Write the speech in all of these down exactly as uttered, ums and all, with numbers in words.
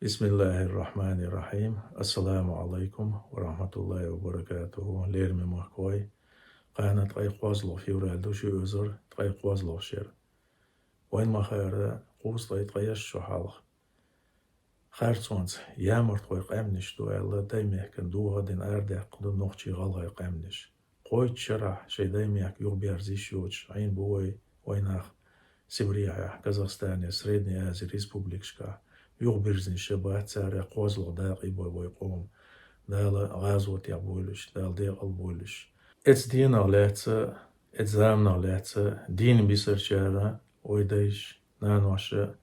بسم الله الرحمن الرحيم. السلام عليكم ورحمة الله وبركاته. Лераме махкой. Къаьна ткъе кхозлагӀа февраль ду, ши эзар ткъе кхозлагӀа шера. Вайна ма хаъара, кхузткъеи ткъеи шера хьалха харцонца ямартхой къаьмнаш ду аьлла, Даймехкан духьал дина арадаьккха ду нохчий-гӀалгӀай къаьмнаш. Кхойтта шарахь шоай Даймехка юхаберза йиш йоацаш Ӏийна бу вай, вай нах Сибрехьа, Казахстане, Средней Азе республикашка. Юхабирзина ша бац царех кхозлагӀа дакъа бой вай къоман. Дала гӀазотехь бойла уьш, Дала декъала бойла уьш. Эцу дийнах лаьцна, эцу заманах лаьцна дийна бисарчара, вай дайша, наноша,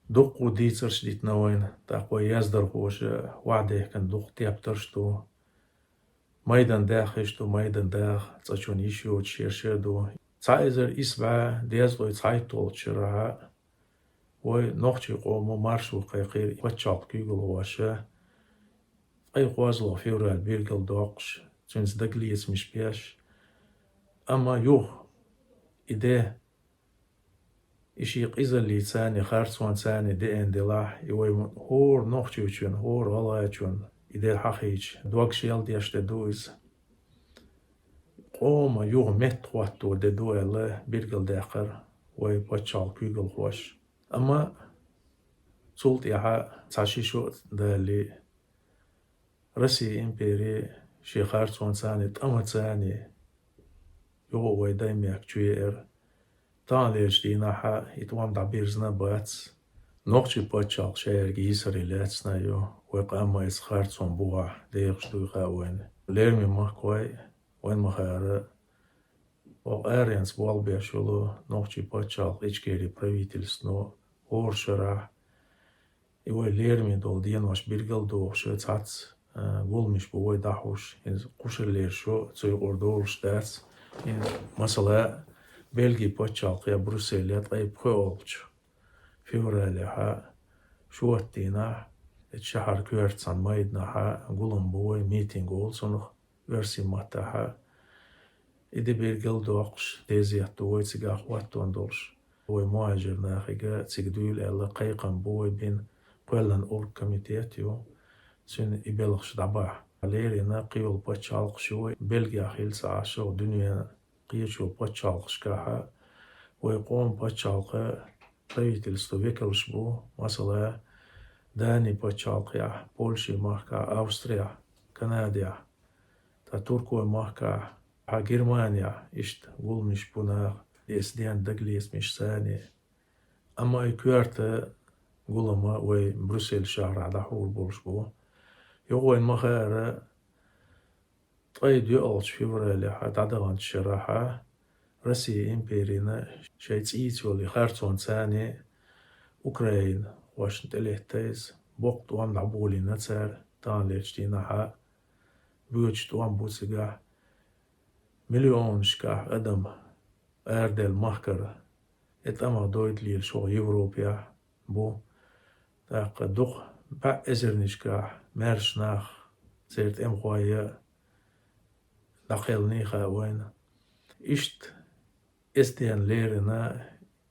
дуккха дийцарш дитина вайна, тӀаккха вай яздархоша ваьхьа дехкина дуккха тептарш ду. Майдан даха хиш ду, майдан даха цкъачунна йиш йоацаш шераш ду. Цхьа эзар исс бӀаь дезткъеи цхьайтталгӀачу шарахьа вай нохчий къомо маршо кхайкхийра пачхьалкхан куьйгалхоша, ткъе кхозлагӀа февраль билгалдоккхуш, цуьнца дагалецамаш беш. Амма юха и де, и ший къизаллица а, харцонца а деана делахь, и вай хӀора нохчочун, хӀора гӀалгӀачун и де хьахийча, дог шел деш де ду иза. Къоман юха меттахӀотто де ду аьлла, билгалдаьккхира вай пачхьалкхан куьйгалхоша. Амма цул тӀаьхьа цхьа ши шо а далале, Россин импери шен харцонца а, тӀамца а юха а вай Даймехка чуеара. Таханлерчу дийнахьа и тӀом дӀабирзина а бац. Нохчийн пачхьалкх шаерга йийсаре лаьцна а ю, вай къам а эцу харцонан бухахь дехаш дуй хаьа вайна. Лераме махкой, вайна ма хаъара, оха аренца болх беш йолу нохчийн пачхьалкх, Ичкерин правительствано хӀора шарахь и вай лераме долу денош билгалдохуш, цхьацца, а, гуламаш бу вай дӀахьуш, иза кхушарлера шо цу юкъара долуш дац. Иза, масала, Бельгин пачхьалкхе, Брюсселе ткъе пхоьалгӀачу февралехьа, шоьтан дийнахь, эцу шахьар коьртачу цхьана майданахьа гулам бу вай, митинг олу цунах оьрсийн маттахьа. И де билгалдоккхуш, тезет ду вай цигахь хӀоттон долуш. Вай мухӀажир нахе цига дуьйла аьлла, кхайкхам бу вай бина, кхоьллина оргкомитет ю, цуьнан и белхаш дӀабахьа. Леррина кхийолу пачхьалкхаш ю вай, Бельгехь хилла ца Ӏаш, дуьненан кхечу пачхьалкхашкахьа вай къоман пачхьалкхан правительствон векалш бу, масала, Данин пачхьалкхехь, Польшин махкахь, Австрехь, Канадехь, ткъа Туркойн махкахь, хьан Германехь, иштта гуламаш бу наха, эцу дийнахь дагалецамашца а. Амма и коьрта гулам вай Брюссель шахьарахь дӀахьур болуш бу. Юха вайна ма хаъара, ткъе доьалгӀачу февралехьа дӀадаханчу шарахьа Россин империна шайн цӀийца йолу харцонца а Украинхошна тӀелетта иза, боккха тӀом дӀаболийна цара таханлерчу дийнахьа, боьдуш тӀом бу цигахь. Миллионашкахь адам арадаьлла махкара, и тӀамах дойла лелаш хӀокху Европехь бу. ТӀаккха дукха бӀе эзарнашкахь маьрша нах, церан тӀемахой а дӀакхелхина хаьа вайна. Иштта эцу дийнахь леррина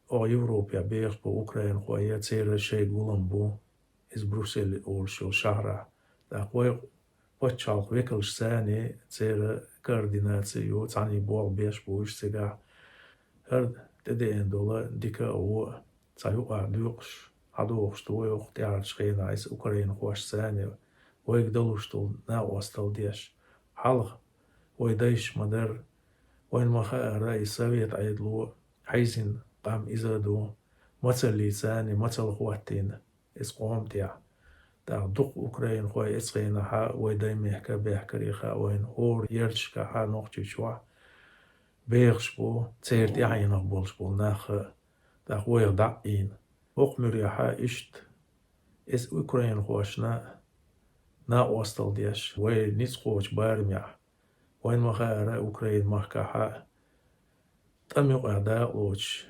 оха Европехь бехаш болу украинхой а, церан шайн гулам бу, иза Брюссель олуш йолу шахьарахь. ТӀаккха вай пачхьалкхан векалшца а церан координаци ю, цхьаьна болх беш бу уьш цигахь. ХӀара тӀедеана долу дика а, вон а цхьа юкъахь доькъуш, хьадохуш ду вай хӀокху тӀаьхьарчу хенахь иза украинхошца а, вайга далуш долу накъосталла деш. Хьалха вай дайша ма-дарра, вайна ма-хаъара, и совет Ӏедало хьийзина къам иза а ду, мацаллица а мацалла хӀоттийна иза къоман тӀехь. ТӀаккха дукха украинхой эцу хенахьа вай Даймехка баьхкаре хаьа вайна, хӀора ярташкахьа Нохчийчохь бехаш бу, церан тӀаьхьенах болуш болу нах а, тӀаккха вайх дӀа а ийна. ХӀокху муьрехьа иштта эцу украинхошна накъосталла деш, вай ницкъ кхочу барамехь, вайна ма-хаъара, Украин махкахьа тӀам юкъахь дакъалоцуш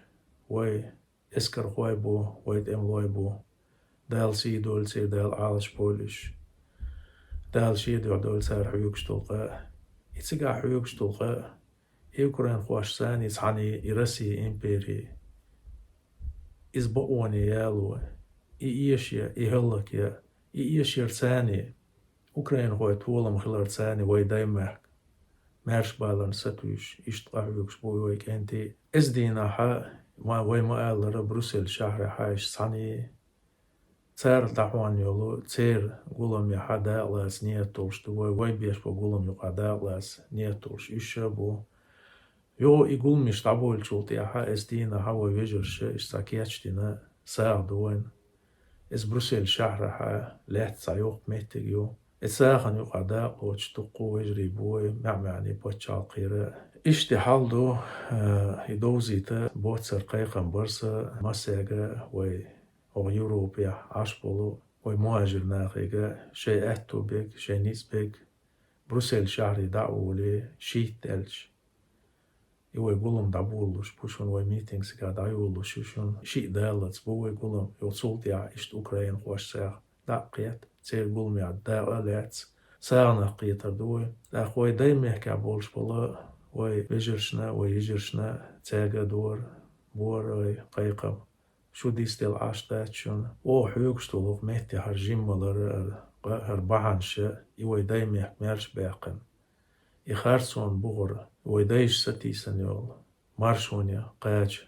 вай эскархой бу, вай тӀемалой бу. Дала сий дойла церан, Дала Ӏалашбойла уьш. Дала шен дуьхьа дойла цара хьоьгуш долу къа. И цигахь хьоьгуш долу къа, и украинхошца а цхьаьна и Россин импери, иза бакъоне яло, и эшае, и хӀаллакъе, и эшарца а, украинхойн толам хиларца а вай даймехка маьрша баларна сатуьйсуш, иштта къахьоьгуш бу вай кӀентий. Эздийнахьа, ма вай ма-аллара, Брюссель шахьарахьа иштта цхьаьна царна дӀахьон йолу, церан гуламехьа дакъалаца нийят долуш ду вай, вай беш болу гулам юкъахь дакъалаца нийят долуш уьш а бу. Юха и гуламаш дӀабойлучул тӀаьхьа эздийнахьа вай вежарша иштта цхьа кечдина сагӀа ду вайна. Иза Брюссель шахьарахьа лаьтта цхьа йоккха меттиг ю. И сагӀана юкъахь дакъалоцуш дуккха а вежарий бу вай маьӀ-маьӀне пачхьалкхера. Иштта хьал ду, а, и довзийта боццара кхайкхам бар сан массаьрга вай хӀокху Европехь Ӏаш болу вай мухӀажир нахега, шайн аьтто берг, шайн ницкъ берг Брюссель шахьаре дӀа а волий, шийтта даьлча, и вай гулам дӀаболалуш бу шуна, вай митинг цигахь дӀайолалуш ю шуна. Шиъ даллалц бу вай гулам, юха цул тӀаьхьа иштта украинхошцех дӀа а кхетта, церан гуламехь дакъа а лаьцна, сагӀанах кхетар ду вай. ТӀаккха вай даймехкахь болуш болу вай вежаршна, вай йижаршна, цаьрга а дора, бора вай кхайкхам. Шу дицделла Ӏаш дац шуна. Оха хьоьгуш долу хӀокху метте хӀара жимма лара, хӀара, хӀара бахьанаш, и вай даймехка маьрша баьккхина. И харцонан бухара вай дайша сатийсина йолу маршоне кхача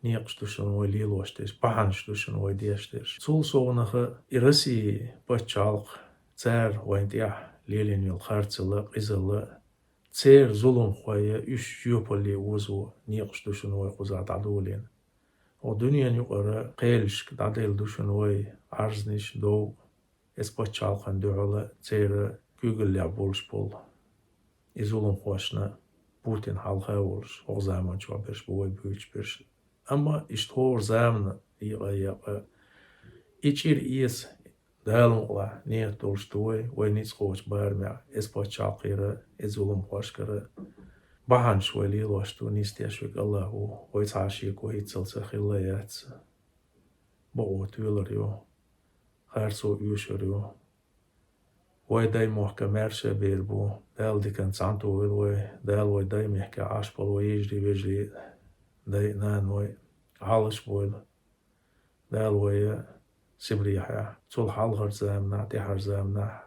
некъаш ду шуна вай лелош дерш, бахьанаш ду шуна вай деш дерш. Цул совнаха и Россин пачхьалкх, цара вайна тӀехь лелийна йолу харцалла, къизалла, церан зуламхой, уьш жоьпалле озо некъаш ду шуна вай кхузахь дӀадолийна. Хьо дуьненан юкъара кхелашка дӀаделла ду шуна вай Ӏарзнаш, дов, эс пачхьалкхана дуьхьал церан куьйгаллехь болуш болу и зуламхошна, Путин хьалха а волуш, хӀокху заманчохь берш бу вай буьйцуш берш. Амма иштта хӀора заманан екъа-екъа, и чӀир эца Дала мукъалахь, нийят долуш ду вай, вай ницкъ кхочу барамехь, эс пачхьалкхера, эс зуламхошкара бахьанаш вай лелош ду, нисдеш верг АллахӀ ву, вай цхьа а шеко хӀинццалц а хилла яц. Бакъо тоьлур ю, харцо оьшур ю. Вай даймохк маьрша бер бу, Дала диканца цхьаьна тухийла вай, Дала вай даймехкахь Ӏаш болу вай йижарий, вежарий, дай, наной хьалхаш бойла. Дала вай Сибрехьехь, цул хьалхара заманахь, тӀаьхьара заманахь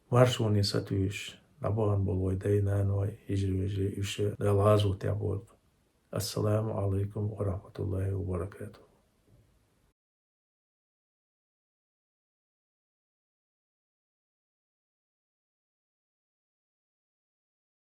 маршоне сатуьйсуш дӀабахана болу вай дай, наной, йижарий, вежарий, уьш Дала гӀазотехь бойла. Ассаламу Ӏалайкум ва рахьматуллахӀи ва баракатухӀ.